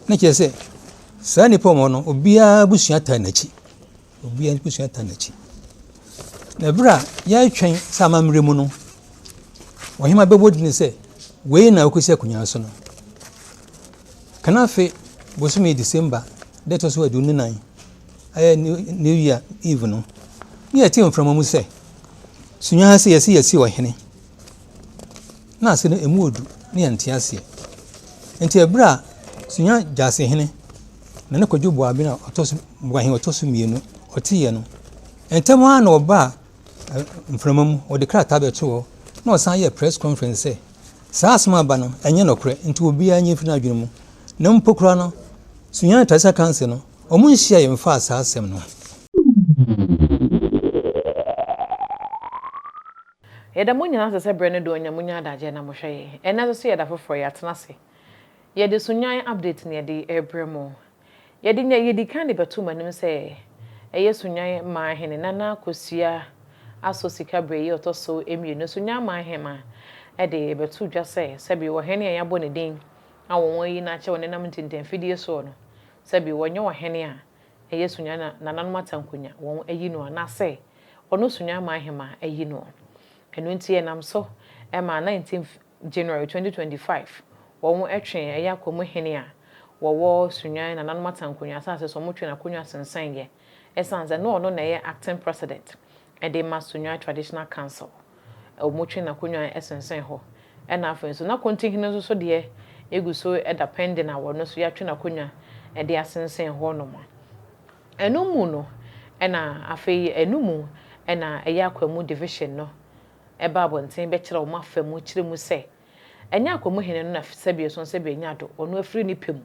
Na kyerɛ sɛ, saa nnipa wɔn no, obiara abusua taa n'akyi. Obiara abusua taa n'akyi. Na berɛ a yɛretwɛn sɛ amammerɛ mu no, ɔhema bɛbɔ din sɛ wei na ɔkɔsi akonnwa so no. Kanafe bosome December da ɛtɔ so 24, ɛyɛ New Year Eve no, ne yɛte mframa mu sɛ, Sunya ha sɛ yɛsi yɛsi ɔhene. Na ase no emu odu ne yɛnte aseɛ. Nti ɛberɛ a Sunya Gyasehene Nana Kwadwo Boaben a ɔtɔ so Boahen ɔtɔ so mmienu ɔteeɛ no, ntɛm ara na ɔbaa mframa mu, ɔde krataa bɛtoo hɔ na ɔsan yɛɛ press conference sɛ saa asɛm a aba no ɛnyɛ nɔkorɛ nti obiara nyi mfiri n'adwene mu. Na mpo koraa no, Sunyani Traditional Council no, wɔn nhyiaeɛ mfaa saa asɛm no ho. Yɛda mo nyinaa ase sɛ berɛ ne dɔn nya monya adagyeɛ na mohwɛ yɛn. Ɛnnɛ nso so yɛ da foforɔ, yɛatena ase. Yɛde Sunyani update na yɛde rebrɛ mo. Yɛde nea yɛdi kan de bɛto mo anim sɛ ɛyɛ Sunyani Manhene Nana Akosua Aso Sikaberɛ yi a ɔtɔ so mmienu, Sunyani Manhema de bɛto dwa sɛ sɛbe ɔhene a yɛabɔ ne din a wɔayi no akyɛ wɔ nenam ntintanfidie soɔ no, sɛbe ɔnyɛ ɔhene a ɛyɛ Sunyani nananom atankonya wɔn ayi no anaasɛ ɔno Sunyani Manhema ayi no. Ɛno nti ɛnam so ma 19th January 2025 wɔn twe ɛyɛ Akwamu hene a wɔwɔ Sunyani nananom atankonya asase so wɔn twe n'akonwa sensɛn yɛ ɛsan sɛ na ɔno na ɛyɛ acting president de ma Sunyani Traditional Council. Wɔtwe n'akonnwa sensɛn hɔ. Ɛna afei nso, na Kontihene nso so deɛ egu so da pending a wɔno nso yɛatwe n'akonnwa de asensɛn hɔnom. Ɛno mu no, ɛna afei ɛno mu na ɛyɛ Akwamu division no ba abɔnten bɛkyerɛ wɔn afa mu kyerɛ mu sɛ, ɛnyɛ Akwamu hene no na sɛbi ɛso sɛbi ɛnyɛ ado, ɔno afiri ne pɛ mu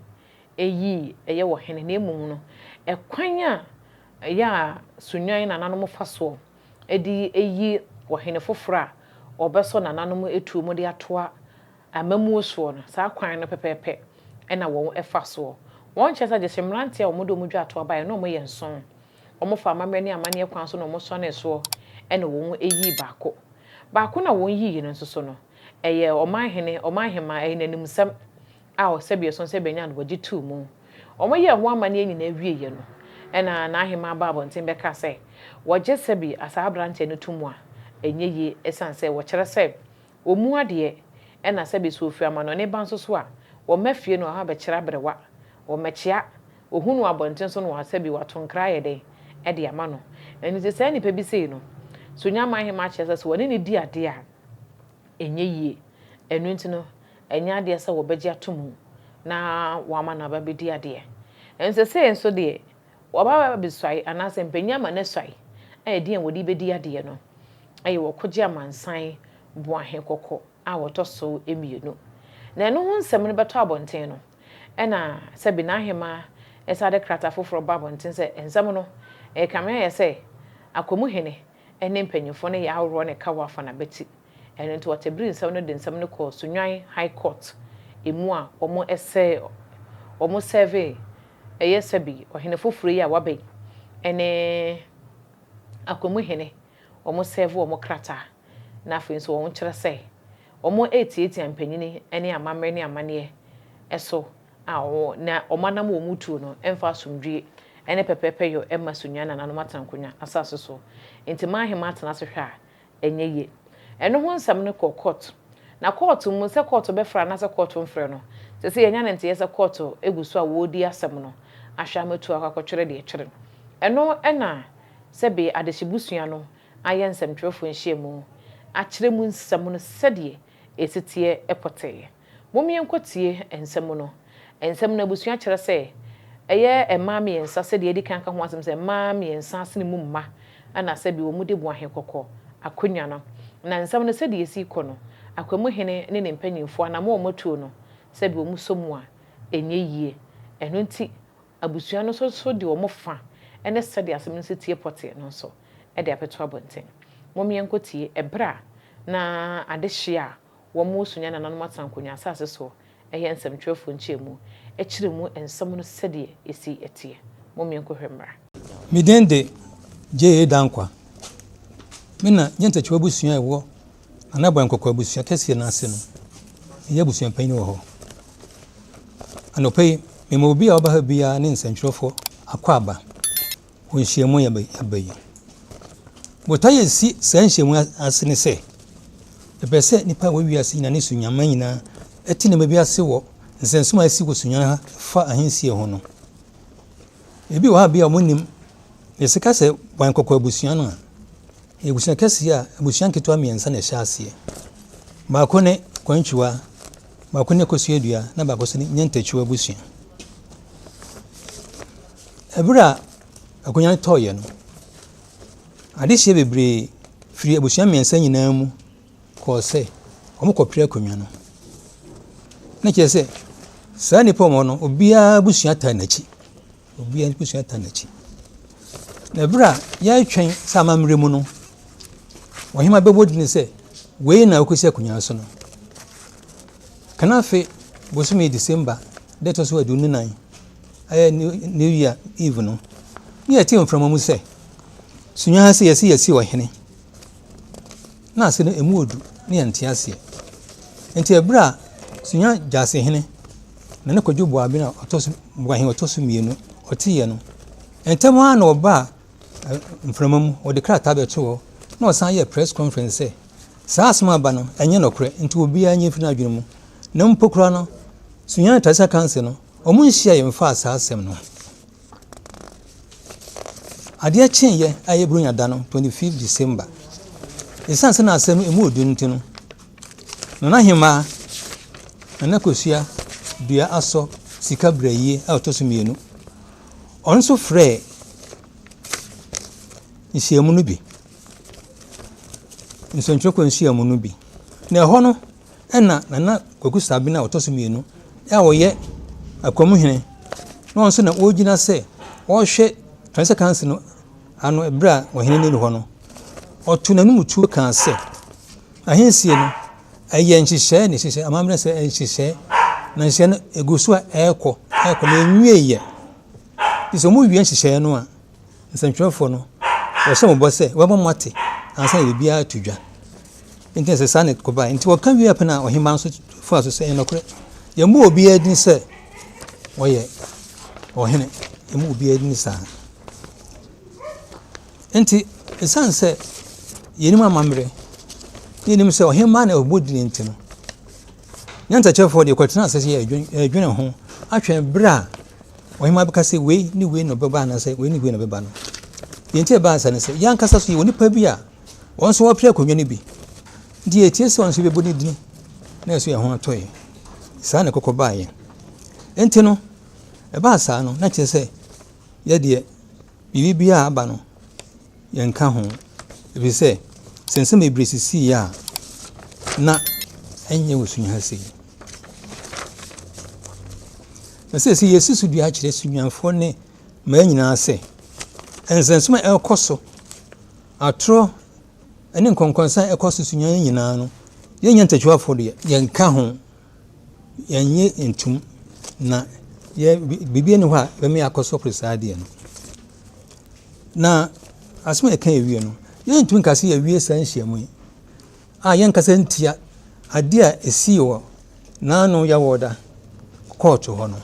ɛyii ɛyɛ ɔhene na mmom no, ɛkwan a ɛyɛ a Sunyani nananom fa soɔ de ayi ɔhene foforɔ a ɔbɛsɔ nananom atuo mu de atoa amammuo soɔ no, saa kwan no pɛpɛɛpɛ na wɔfa soɔ. Wɔnkyerɛ sɛ gyesɛ mmeranteɛ a wɔde wɔn dwatoa baeɛ no na wɔyɛ nson. Wɔfa amammerɛ ne amanneɛ kwan so na wɔsɔnee soɔ na wɔyii baako. Baako no a wɔyiiɛ no nso so no, ɛyɛ ɔmanhene, ɔmanhemmaa, ɛyɛ n'animsɛm a ɔsɛbeɛso sɛ bɛnya no wɔgye too mu. Wɔyɛɛ ho amanneɛ nyinaa wieeɛ no, ɛnna n'ahemmaa baa abɔnten bɛkaa sɛ, wɔgye sɛbe saa aberanteɛ no to mu a, ɛnyɛ yie ɛsiane sɛ wɔkyerɛ sɛ ɔmmu adeɛ, ɛnna sɛbe sɛ ɔfiri amanɔne ba nso so a, wɔmma fie no ɔha bɛkyerɛ aberewa, wɔmmɛkyea, wɔhu no abɔnten so no a, sɛbe wɔato nkra ayɛ dɛn de ama no. Ɛno nti saa nnipa bi sei no, Sunyama ahemmaa kyerɛ sɛ sɛ wɔne no di adeɛ a, ɛnyɛ yie. Ɛno nti no, ɛnyɛ adeɛ sɛ wɔbɛgye ato mu na wɔama no aba abɛdi adeɛ. Nanso seesei nso deɛ, wɔaba abɛsuae anaasɛ mpanin ama no asuae a ɛdeɛn wɔde bɛdi adeɛ no yɛ wɔkɔgye amansan boahe kɔkɔ a wɔtɔ so mmienu. Na ɛno ho nsɛm no bɛtɔ abɔnten no, ɛna sɛbi n'ahemaa san de krataa foforɔ ba abɔnten sɛ nsɛm no, ɛrekame ayɛ sɛ Akwamuhene ne mpanyimfoɔ no yɛ ahoroɔ na ɛka wɔ afa n'abati. Ɛno nti wɔtɛbiri nsɛm no de nsɛm no kɔɔ Sunyani High Court emu a wɔn sɛ wɔn sɛvee ɛyɛ sɛbi ɔhene foforɔ yi a waba yi ɛne Akwamu hene wɔn sɛve wɔn krataa na afei nso wɔn kyerɛ sɛ wɔn retiatia mpanyini ne amammerɛ ne amaneɛ so a wɔn na wɔn anam wɔn tuo no mfa asomdwie ne pɛpɛɛpɛyɔ mma Sunyani nananom atena nkonnwa asase so. Nti Manhemaa atena ase hwɛ a ɛnyɛ yie. Ɛno ho nsɛm no kɔɔ kɔɔto. Na kɔɔto mu, sɛ kɔɔto bɛfrɛ anaasɛ kɔɔto mfrɛ no, seesei yɛanya no nteeɛ sɛ kɔɔto gu so a wɔredi asɛm no ahwɛ ama atu akɔ akɔtwerɛ deɛ ɛtwere. Ɛno na sɛbe adehyebusua no ayɛ nsɛmtwerɛfoɔ nhyiamu akyerɛ mu nsɛm no sɛdeɛ ɛsi teɛ pɔtee. Mom yɛnkɔtie nsɛm no. Nsɛm no abusua kyerɛ sɛ ɛyɛ mmaa mmiɛnsa sɛdeɛ yɛadi kan aka ho asɛm sɛ mmaa mmiɛnsa asene mu mma na sɛbi wɔn de Boahe kɔkɔ akonnwa no. Na nsɛm no sɛdeɛ ɛsi rekɔ no, Akwamu hene ne ne mpanyinfoɔ anamɔ a wɔatuo no sɛbi wɔn sɔ mu a ɛnyɛ yie. Ɛno nti abusua no nso so de wɔn fa ne sɛdeɛ asɛm no si tie pɔtee no nso de abɛto abɔnten. Mom yɛnkɔtie ɛberɛ a na adehyeɛ a Wɔresu yɛn nananom atena nkonnwa asase soɔ, ɛyɛ nsɛmtwerɛfoɔ nkyɛmu, kyerɛ mu nsɛm no sɛdeɛ ɛsi teɛ. Mom yɛnkɔhwɛ mmra. Me din de J.A. Dankwa. Me na Nyantakyiwa abusua a ɛwɔ Nana Boy Nkɔkɔ abusua kɛseɛ no ase no, meyɛ abusua panyin wɔ hɔ. Anɔpa yi, Mema obi a ɔba ha biara ne nsɛntwerɛfoɔ akwaaba wɔ nhyiamu a yɛaba yi. Botaeɛ a ɛsi saa nhyiamu yi ase ne sɛ, yɛpɛ sɛ nnipa a wɔwɔ wiase nyinaa ne Sunyama nyinaa te nneɛma bi ase wɔ nsɛnsom a asi wɔ Sunyani ha fa ahensie ho no. Ebi wɔ ha bi a wɔnnim, yɛsɛ ka sɛ Wankɔkɔ abusua no a, Ɛyɛ abusua kɛseɛ a abusua nketewa mmiɛnsa na ɛhyɛ aseɛ. Baako ne Kwantwiwa, baako ne Kosuadua na baako nso ne Nyantakyiwa abusua. Ɛberɛ a akonnwa no tɔeɛ no, adehyeɛ bebree firi abusua mmiɛnsa nyinaa mu kɔɔ sɛ wɔkɔpere akonnwa no. Na kyerɛ sɛ saa nnipa a wɔwɔ hɔ no, obiara abusua taa n'akyi. Obiara abusua taa n'akyi. Na bere a yɛretwɛn sɛ amammerɛ mu no, ɔhemmaa bɛbɔ din sɛ wei na ɔkɔsi akonnwa so no, kan afe bosome December da ɛtɔ so 24, ɛyɛ New Year Eve no, ne yɛte mframa mu sɛ, Sunya ha sɛ yɛsi yɛsi ɔhene. Na ase no emu odu ne yɛnte aseɛ. Nti ɛberɛ a Sunya Gyasehene Nana Kwadwo Boaben a ɔtɔ so Boahen ɔtɔ so mmienu ɔteeɛ no, ntɛm ara na ɔbaa mframa mu, ɔde krataa bɛtoo hɔ na ɔsan yɛɛ press conference sɛ saa asɛm a aba no ɛnyɛ nɔkorɛ nti obiara nyi mfiri n'adwene mu. Na mpo koraa no, Sunyani Traditional Council no, wɔn nhyiaeɛ mfaa saa asɛm no ho. Adeɛ kyeeɛ a ɛyɛ Buronya da no, 25 December, ɛsiane sɛ na asɛm no ɛmu ɔdu nti no, Nana Hemaa, Nana Kosua Dua Asɔ Sika Brayie a ɔtɔ so mmienu, ɔno nso frɛɛ nhyiamu no bi, nsɛntwerɛkuo nhyiamu no bi. Na ɛhɔ no ɛna Nana Kwaku Sabene a ɔtɔ so mmienu a ɔyɛ Akwamuhene na ɔno nso na ɔgyina sɛ ɔrehwɛ Transit Council no ano berɛ a ɔhene no nni hɔ no, ɔto n'anom tuo kaa sɛ, ahensie no, ɛyɛ nhyehyɛɛ ne nhyehyɛɛ, amammerɛ sɛ nhyehyɛɛ, na nhyehyɛɛ no ɛgu so a ɛrekɔ, ɛrekɔ na ɛnwieeɛ. Nti sɛ wɔwie nhyehyɛɛ no a, Nsɛntwerɛfoɔ no, wɔhyɛ mo bɔ sɛ wɔbɛma moate ansa na biribiara ato dwa. Nti na sɛ saa na ɛkɔbaeɛ. Nti wɔka wieeɛ pɛ na ɔhemmaa nso faa so sɛ, ɛyɛ nokorɛ, yɛmmɔ obiara din sɛ ɔyɛ ɔhene. Yɛmmɔ obiara din saa. Nti, ɛsiane sɛ yɛnim amammerɛ, na yɛnim sɛ ɔhemmaa na ɔbɔ din nti no, nyansakyerɛfoɔ deɛ kɔtena ase sɛ yɛdwene ho atwɛn berɛ a Ɔhemmaa bɛka sɛ wei ne wei na ɔbɛba anaasɛ wei ne wei na ɔbɛba no. Deɛ nti a ɛbaa saa ne sɛ, yɛn ankasa so yɛwɔ nipa bi a wɔn nso wɔpere akonnwa no bi. Nti yɛtie sɛ wɔn nso bɛbɔ ne dini na ɛso yɛn ho atɔ yɛn. Saa na ɛkɔkɔ baeɛ. Nti no, ɛbaa saa no, na kyerɛ sɛ yɛdeɛ biribi biara aba no, yɛnka ho, ɛfiri sɛ, sɛ nsɛm bebree sisiiɛ a, na ɛnyɛ wɔ Sunyani ha sei. Na seesei yɛsi so dua kyerɛ Sunyanifoɔ ne mmaa nyinaa sɛ, nsɛnsom a ɛrekɔ so, atorɔ ne nkɔnkɔnsa a ɛkɔ so Sunyani nyinaa no, yɛnyɛ ntakyiwafoɔ deɛ, yɛnka ho. Yɛnnye ntom, na yɛ biribi nni hɔ a ɛbɛma yɛakɔ so apere saa adeɛ no. Na asɛm a yɛka awie no, yɛntumi nka sɛ yɛawie saa nhyiamu yi a yɛnkasa ntia adeɛ a ɛsii wɔ Naano Yawɔda kɔɔto hɔ no.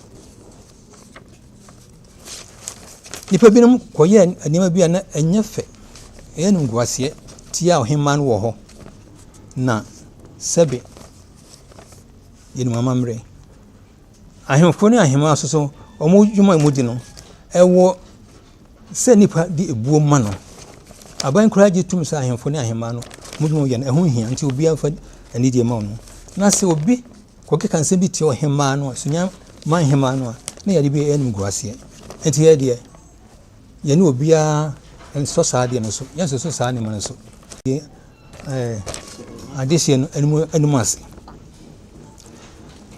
Nnipa binom kɔyɛɛ nneɛma bi a na ɛnyɛ fɛ, ɛyɛ animguaseɛ tiaa ɔhemmaa no wɔ hɔ, na sɛbe yɛnim amammerɛ. Ahemfo ne ahemmaa nso so, wɔn dwuma a wɔdi no, ɛwɔ sɛ nnipa de ebuo ma no. Aban koraa gye tom sɛ ahemfo ne ahemmaa no, wɔn dwuma a wɔyɛ no, ɛho hia nti obiara mfa anidie ma wɔn. Na sɛ obi kɔkeka nsɛm bi tia ɔhemmaa no a, sunya man hemmaa no a, na yɛde bi yɛ animguaseɛ. Nti yɛ deɛ, yɛne obiara nsɔ saa adeɛ no so, yɛnsoso saa nneɛma no so. Ɛɛ adehyeɛ no anim anim ase.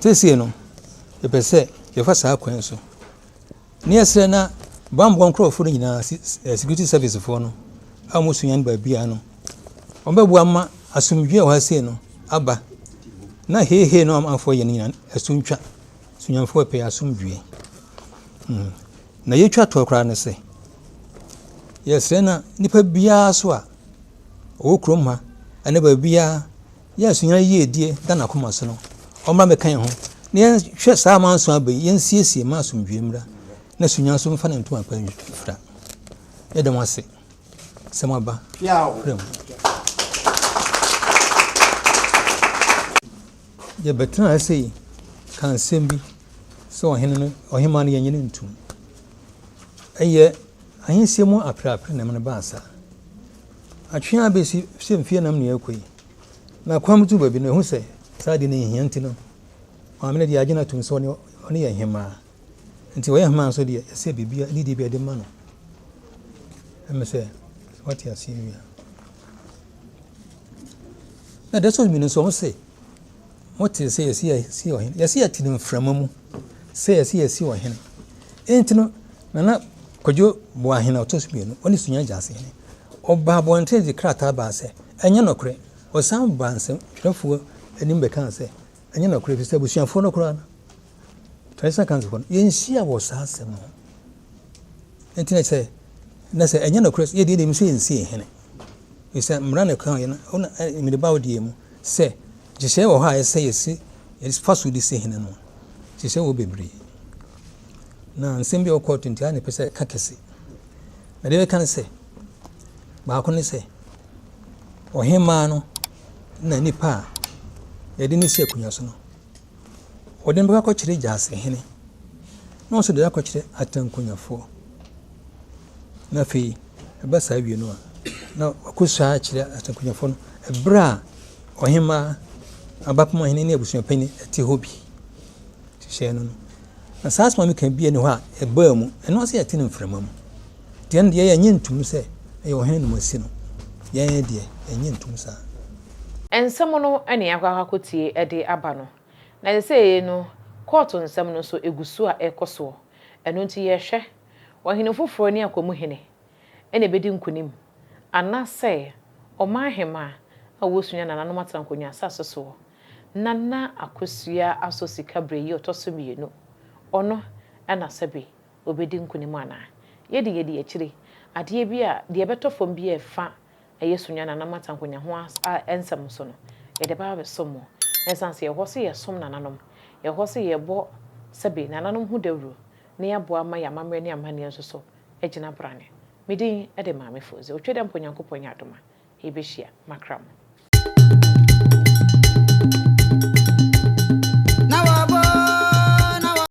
Seesei no, yɛpɛ sɛ yɛfa saa kwan yi so na yɛsrɛ na bammɔ nkurɔfoɔ no nyinaa, security service foɔ no a wɔsua no baabiara no, wɔbɛboa ma asomdwoeɛ a ɛwɔ ha sei no aba na heihei no amanfoɔ yɛ no nyinaa ɛso ntwa. Sunyanifoɔ pɛ asomdwoeɛ. Na yɛtwa toɔ koraa ne sɛ, yɛsrɛ na nipa biara so a ɔwɔ kurom ha ne baabiara yɛ asua yiedie da n'akoma so no, ɔmmra mmɛka yɛn ho. Na yɛnhwɛ saa amanso aba yi, yɛnsiesie ma asomdwoe mmra, na Sunya nso mfa ne ntoma pa mfira. Yɛda mo ase sɛ moaba frɛ mu. Yɛbɛtena ha sei ka nsɛm bi sɛ ɔhene no, ɔhemmaa no yɛnyɛ no ntom. Ɛyɛ ahensie mu apereapere na ɛma no baa saa. Atwe ara bɛsi sɛ mfeɛ nam na yɛrekɔ yi. Na kwan du baabi no, ɛhu sɛ saa ade no nhia nti no, maame no deɛ agye no atom sɛ ɔne ɔne yɛ hemaa. Nti ɔyɛ hemaa nso deɛ, ɛsɛ biribi a nidie bi a ɛde ma no. Ɛmɛ sɛ wate aseɛ wie a. Na deɛ ɛsɔ mmienu nso, wɔn se, mote sɛ yɛsi yɛsi ɔhene, yɛsi yɛte no mframa mu sɛ yɛsi yɛsi ɔhene. Enti no, Nana Kwadwo Boahene a ɔtɔ so mmienu, ɔne Sunya Gyasehene, ɔbaa abɔnten de krataa baa sɛ, ɛnyɛ nɔkorɛ. Ɔsan baa nsɛmtwerɛfoɔ anim bɛkaa sɛ, ɛnyɛ nɔkorɛ ɛfiri sɛ abusuafoɔ no koraa no, Traditional Council foɔ no, yɛnhyia wɔ saa asɛm no ho. Enti na sɛ, na sɛ ɛnyɛ nɔkorɛ sɛ yɛdeɛ yɛnim sɛ yɛnsii hene. Ɛfiri sɛ mmara na ɛka yɛn, wo na mede ba wo deɛ mu sɛ nhyehyɛeɛ wɔ hɔ a ɛsɛ yɛsi, yɛfa so de si hene no. Nhyehyɛeɛ wɔ bebree. Na nsɛm bi a ɛwɔ kɔɔto nti, a na ɛpɛ sɛ ɛka kɛse. Na deɛ ɛbɛka ne sɛ, baako ne sɛ, ɔhemmaa no na nipa a yɛde no si akonnwa so no, wɔde no bɛkɔ akɔkyerɛ gyasehene, na wɔn nso de akɔkyerɛ atankonyafoɔ. Na afei, ɛba saa wie no a, na wakɔsua akyerɛ atankonyafoɔ no ɛberɛ a ɔhemmaa, abapoma hene ne abusuapanin te hɔ bi. Hyehyɛɛ no no. Na saa asɛm a meka biara nni hɔ a ɛbaa mu. Ɛno ara sɛ yɛte no mframa mu. Nti ɛno deɛ yɛnnye ntom sɛ ɛyɛ ɔhene na wɔasi no. Yɛn deɛ, yɛnnye ntom saa. Nsɛm no na yɛakɔ akɔtie de aba no. Na seesei no, kɔɔto nsɛm no nso, ɛgu so a ɛrekɔ soɔ. Ɛno nti yɛrehwɛ, ɔhene foforɔ ne akwamuhene na ɛbɛdi nkonim, anaasɛ ɔman hemaa a wɔresua nananom atena nkonnwa asase soɔ Nana Akosua asɔ sika berɛ yi ɔtɔ so mmienu, ɔno na sɛbe ɔbɛdi nkonim anaa? Yɛdi yɛdi akyire, adeɛ bi a deɛ ɛbɛtɔ fam bi a ɛfa ɛyɛ Sunya Nana Mata Nkonya ho nsɛm nso no, yɛde bɛba abɛsom mo. Na ɛsiane sɛ yɛwɔ hɔ sɛ yɛsom nananom, yɛwɔ hɔ sɛ yɛbɔ sɛbe nananom ho dawuro na yɛaboa ama yɛn amammerɛ ne amanneɛ nso so agyina brane. Me din de Maame Fozi. Otwe dɛ mpo Nyankopɔn nyɛ adom a, yɛbɛhyia. Makra mo.